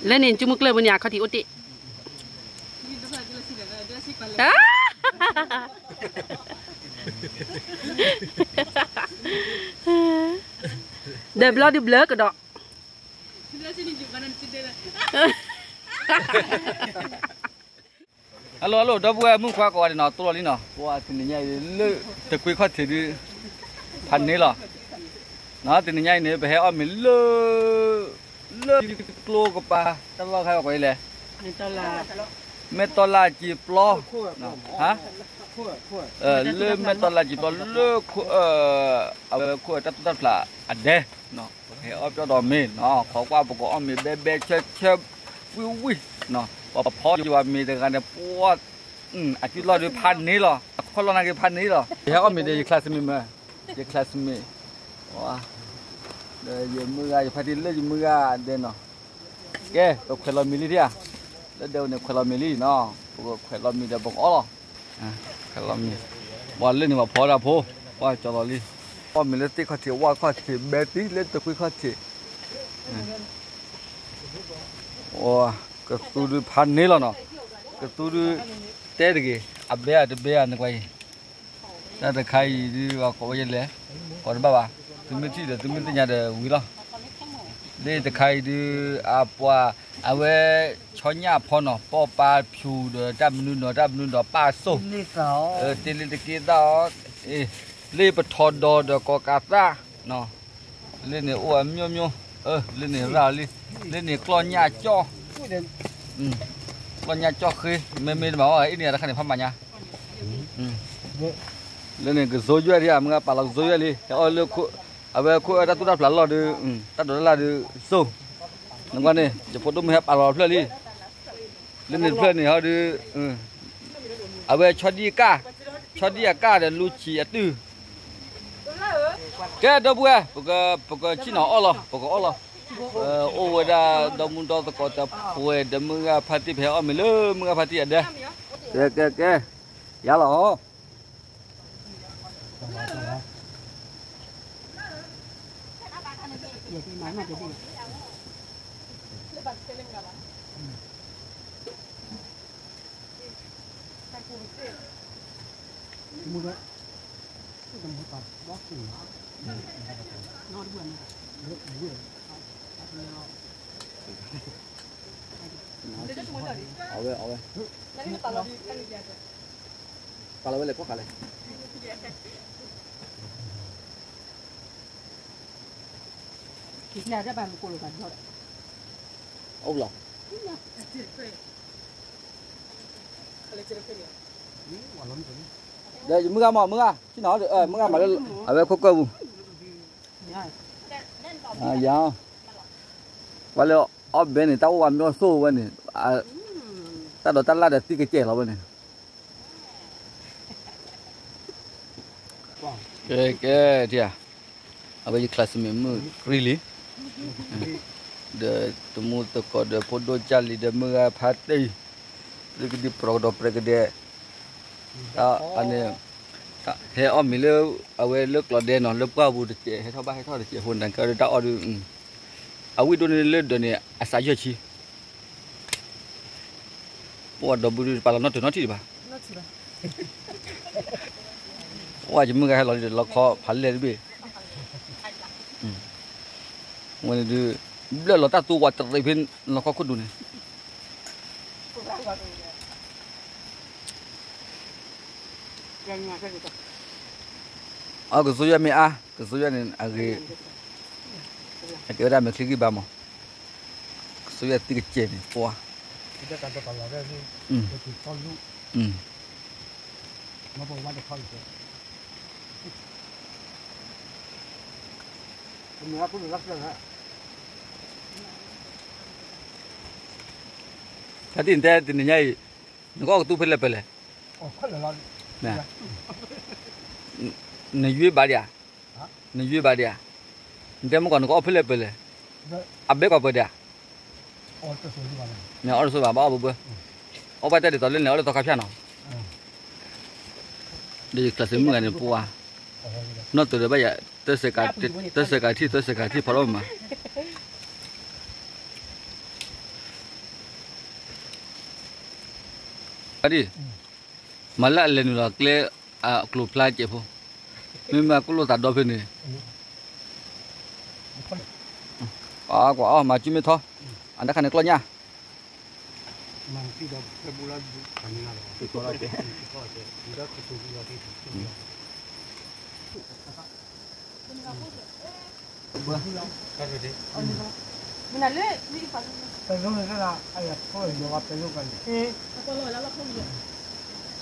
လၢန့ၣ် ကၠူမုၢ်ကျၢၢ်ပူၤန့ၣ် အခီၣ်ထံးအိၣ်တ့ၢ်, ဒီးဘျီဒုးဘျၢကဒီး. Hello hello ဒီပုၢ်ဝဲၢ် မုၣ်ခွါကိးဂၤဒဲးနီၤ, တိၢ်လီၤလံနီၤ, ပှၤတနံၤညါအံၤလၢ တကွ့ခီၣ်ထံးဒုး ဖးန့ၣ်လီၤ. တနံၤညါအံၤန့ၣ် ပဟဲအီၣ်မ့ၤလၢ လၢကျိကပၤ တၢ်လီၢ်ခါကိးအံၤလဲၣ်, မဲၢ်တီလၢ်စံာ်ပျီ, ဟါ, လၢမဲၢ်တီလၢ်စံာ်ပျီ လၢ အဝဲခိၣ်အတၢ်သူၣ်တၢ်ဖျးအဒဲ, ပကဟဲအီၣ်ပျီဒီးမ့ၤနီၤ, ခိးကွၢ်ပကအီၣ်မ့ၤဘဲဘဲဆၢဆၢ ဝံၣ်ဝံၣ်, ပှၤဖီက့ၤဝဲမ့ၤတဂၤန့ၣ် ပှၤ အစုလီၢ်ဒုးဖးန့ၣ်လီၤ, အခီၣ်လီၢ်နာ်က့ဖးန့ၣ်လီၤ. ယဟဲအီၣ်မ့ၤဒီးယ classmate မ့ၢ်, ယ classmate, ဒီးယမုၢ်ဂၤ ယဖါတံၢ်လၢယမုၢ်ဂၤဒဲးနီၤ. ကဲ ပခွဲးလီၤမ့ၤလံဧါ, လၢဒဲးဝဲန့ၣ်ခွဲးလီၤမ့ၤလံနီၤ, ပကခွဲးလီၤမ့ၤဒီးပကအီၣ်လီၤ. ခွဲးလီၤမ့ၤ, ပှၤလၢန့ၣ်ပှၤဖီတၢ်ဖိ, ပှၤကၠီလီၤလံ, အီၣ်မ့ၤလၢသ့ၣ်ခီၣ်ထံး ဝါခီၣ်ထံး ဘဲတံၢ်လၢတကွ့ခီၣ်ထံး ကသူဒုးဖးန့ၣ်လီၤနီၤ, ကသူဒုး တဲတဂ့ၤ, အဘဲဧါတဘဲဧါန့ၣ်ကွၢ်အံၤ, တၢ်တခါအံၤဒုး ပှၤကိးဝဲယဲလဲၣ်, ကိးတဘၣ်ဘၣ်, သုမ့ၢ်ထံၣ်ဒီးသုမ့ၢ်သ့ၣ်ညါဒီးဝံၤလီၤ. လၢတခါအံၤဒုး အပှၤ အဝဲ ဆီညၣ်ဖီနီၤ, ပီၣ်ပၢ်ဖၠူဒီးတၢ်မနုၤနီၤ တၢ်မနုၤဒီးပၢ်စိၣ်, တ့လ့တက့သၣ်အီၤ, လၢပထီဒီးဒီးကီးကးသၣ် လၢန့ၣ်အိၣ်အမျိုးမျိုး, လၢန့ၣ်ရၣ်လံ, လၢန့ၣ်ကျီၢ်ညၣ်ကၠီၣ်, ကျီၢ်ညၣ်ကၠီၣ်ဃ့, မ့မ့ၢ်တမၤအီၣ် အ့ၣ်န့ၣ် တခါန့ၣ်ဖးမၤညါ, လၢန့ၣ်ကစိယွဲၢ်ဒံးဧါ, မုၢ်ဂၤပာ်လီၤကစိယွဲၢ်လံ, ဟဲအီၣ်လၢ အဝဲခိၣ်အၢတၢ်သူၣ်တၢ်ဖျးလီၢ်ဒုး, တၢ်ဒိးတၢ်လၢ်ဒုးစိၢ်, နကွၢ်န့ၣ် ယဖိဒိၣ်မုၣ်ဟဲပာ်လီၤဖျၢၣ်လံ, လၢန့ၣ်တဖျၢၣ်န့ၣ်ဟီဒုး အဝဲဆီဒံၣ်အကၢ်, ဆီဒံၣ်အကၢ်ဒီးလူၤဆံးအတုၢ်, ကဲဒီပုၢ်ဝဲၢ်, ပကဆ့ၣ်နီၤအီၣ်လီၤ, ပကအီၣ်လီၤ, အိၣ်ဝဲဒၣ်ဒီမုၢ်ဒီသကိးတဖှဲးဒီးမုၢ်ဂၤဖါတံၢ် ပဟဲအီၣ်မ့ၤလၢမုၢ်ဂၤဖါတံၢ်အဒဲ, ကဲကဲကဲ, ယၤလီၤ အဝဲ အဝဲ ပာ်လီၤဝဲလဲၣ်ကိးခါလဲၣ်, အိၣ်လီၤ, ဒီးယမုၢ်ဂၤမး မုၢ်ဂၤ ဆ့ၣ်နီၤ မုၢ်ဂၤမၤလၢ အဝဲခိၣ်ကၢၢ်ပူၤ ယၤ, ပှၤလၢအီၣ်ဘဲန့ၣ် တၢ်အိၣ်ဝဲမ့ၢ်အီၣ်ဆိၣ်ဝဲန့ၣ်, တၢ်ဒိးတၢ်လၢ်ဒီးသံကစဲးလီၤဝဲန့ၣ်, ကဲကဲထံၣ်ဧါ, အဝဲယ classmate မုၣ်ကြံလံ, ဒီးတမူသကိးဒီးဖိဒိၣ်ကၢ်လံဒီးမုၢ်ဂၤဖါတံၢ်, လၢကဒုးပြီကဒီးပြဲကဒဲး, တၢ်အန့ၣ်, ဟဲအီၣ်မ့ၤလၢ အဝဲလၢကျီးဒဲနီၤ လၢပှၢ်ပူၤတစဲး ဟဲထီၣ်ဘၣ်ဟဲထီၣ်တစဲး အဃိန့ၣ် တၢ်အီၣ်ဒုး, အဝံၣ်ဒိၣ်န့ၢ်လၢဒၢးန့ၣ် အစးယဲၢ်ဆံ ပှၤဒီးဘုဒုးပာ်လီၤနီတၢၤနီတထံၣ်တဘၣ်, ပှၤယမုၢ်ဂၤဟဲလီၤလံဒီးလီခီဖးလဲၢ်တဘ့ၣ်, ဝဲန့ၣ်ဒုး, ဘျၢၣ်လီၤတၢ်သူဝးတရံးဖဲ လီခီခိၣ်ဒူန့ၣ် အကစိယွဲၢ်မ့ၢ်အါ, ကစိယွဲၢ်န့ၣ်အဂ့ၤ, အကဲဝဲဒၣ်မဲာ်ချံဂံၢ်ဘါမး, ကစိယွဲၢ်သံကစဲးန့ၣ် ပှၤ, ဖါတံၢ်တဲတနံၤညါအံၤ, နကအီၣ်ကသူဖဲလဲၣ်ပၢၤလဲၣ်, နယွ့ဘၣ်ဒံးဧါ, နယွ့ဘၣ်ဒံးဧါ, နတဲမ့ၢ်ကီးနကအီၣ်ဖဲလဲၣ်ပၢၤလဲၣ်, အဘဲကီးပၢၤဒံးဧါ, နအီၣ်တဆိဘၣ် ဘၣ်အီၣ်ဘၣ်ဘၣ်, အီၣ်ဘၣ်တဲဒ်သိးလၢန့ၣ် အီၣ်လၢသီခါဖၠၣ်နီၤ, ဒီးယကျးစ့မုၣ်ဂၤန့ၣ်ပှၤ, နီၢ်တဒၢးဘၣ်ယၤ, တၢ်စဲးကၤထံၣ် တၢ်စဲးကၤထံၣ်ဖီထီၣ်မး, ဒ် မၤလၢအလဲၤနုာ်လီၤကျဲ အကျိၤဖျါကဲးဖိ, မ့မ့ၢ်ကိၣ်လိာ်သးဒီဖဲန့ၣ်, ကွၢ်အီၤမၤစုမ့ၢ်ထီ, အတၢ်ခါန့ၣ်ကျီၢ်ညၣ် တၢ်တပာ်သ့ၣ်ဧၢ ဘျီခီန့ၣ် ဖိလၢဒဲဝဲန့ၣ် ပှၤ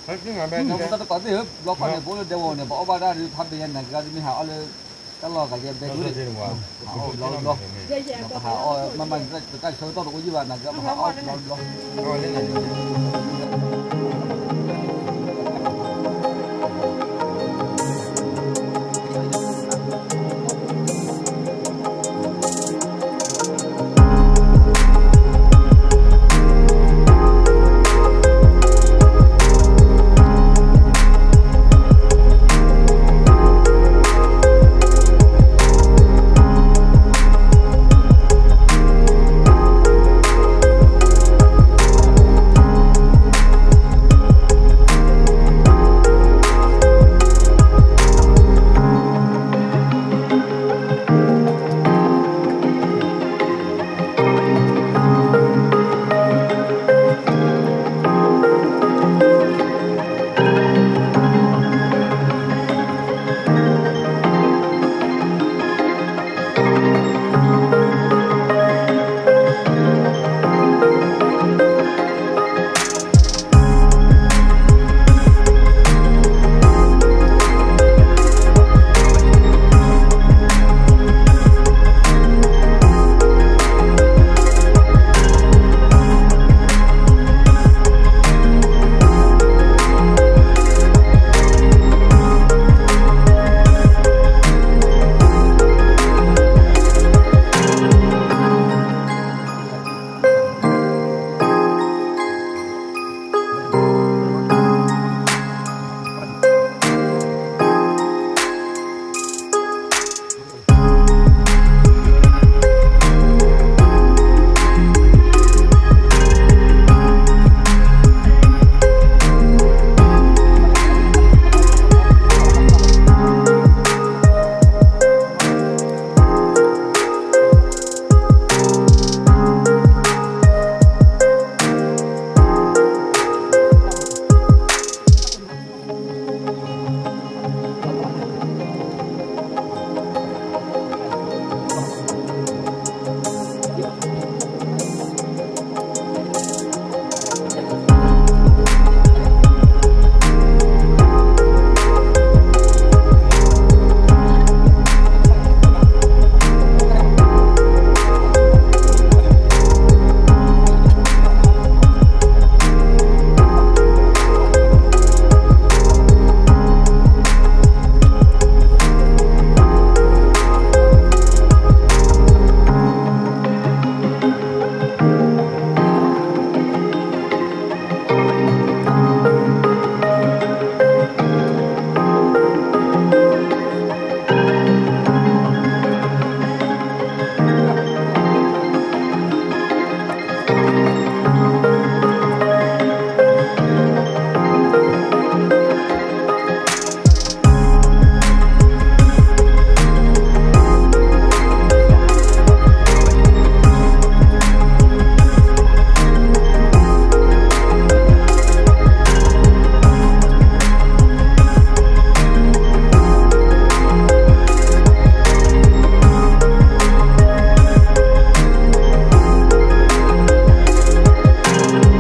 အီၣ်ဘၣ်တၢ်ဒုး ဖးဘဲယၤနၤက့ၤဒုး မ့ၢ်ဟးအီၣ်လၢ တၢ်လီၢ်ဂၤယဲ ဘဲဒိၣ်န့ၣ် ဟးအီၣ်ဘျီဘျီ, ပဟးအီၣ်မၤမၤန့ၣ် ပတၢ်ဆၢကတီၢ်တအိၣ်ယံၣ်ဘၣ် နၤက့ၤပဟးအီၣ်ဘျီဘျ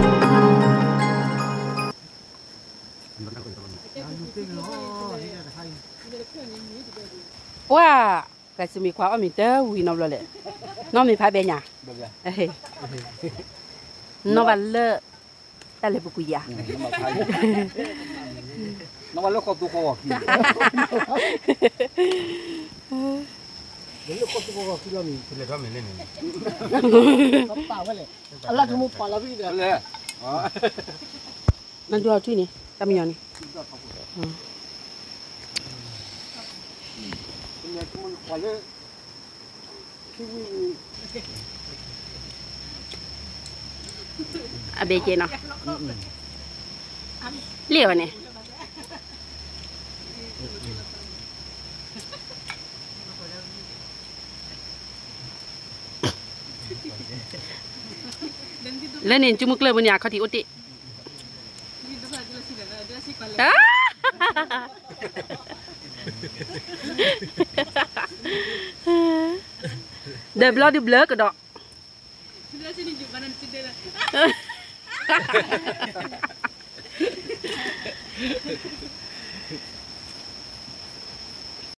ီ. ပှၤ ကစူမံၤခွါအီၣ်မ့ၤတဝံၤနီတဘျီလဲၣ်, နီၢ်မ့ၤဖးဘဲညါ, နီၢ်ဘၣ်လၢ တၢ်လဲၤပူၤကွံာ်ယၤ, နီၢ်ဘၣ်လၢဃီသူဃီဂီၤခံ, လၢဃီသူဃီဂီၤခံလီၤမ့ၢ်, အလၢကမူပာ်လီၤဖဲဒီး နဒိၣ်ထံၣ်န့ၣ် တၢ်မညီန့ၣ်, အဘ့ၣ်က့နီၤ, လ့ၣ်ဝဲန့ၣ် လၢန့ၣ် ကၠူမုၢ်ကျၢၢ်ပူၤန့ၣ် အခီၣ်ထံးအိၣ်တ့ၢ် ဒီးဘျီဒုးဘျၢကဒီး